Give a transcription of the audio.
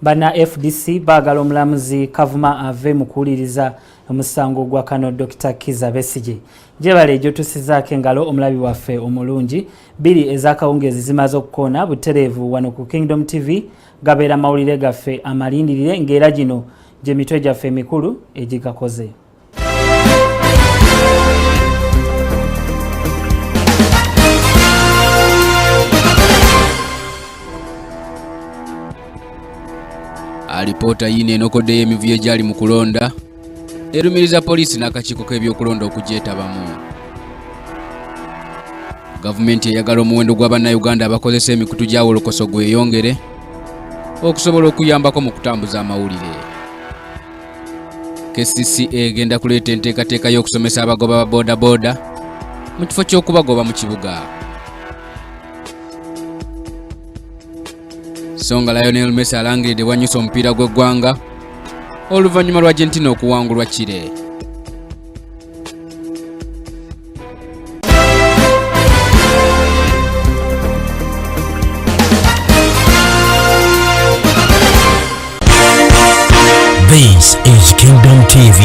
Banna FDC baagala omulamuzi Kavuma ave mu kuwuliriza omusango gwa kano Dr. Kizza Besigye. Gyebale gyotusizaako engalo omulabi waffe omulungi. 2 ez'akawungeezi zimaze okukoona butereevu wano ku Kingdom TV, gabeera mawulire gaffe amalindirire ng'era gino gye mitwe gyaffe emikulu egigakoze. Alipoota yiino enokoddeyo emivuyo egyali mu kulonda, erumiriza poliisi n'akakiiko k'ebyokulonda okugyetabamu. Gavumenti eyagala omuwendo gwa bannayuganda abakozesa emikutu gya wolokoso gweyongere okusobola okuyambako mu kutambuza amawulire. KCCA egenda kuleeta enteekateeka y'okusomesa abagoba ba bodaboda mu kifo ky'okubagoba mu kibuga. So nga Lionel Messi alangiridde bw'annyusa omupiira gw'eggwanga oluvannyuma lwa Argentina okuwangulwa Chile. This is Kingdom TV.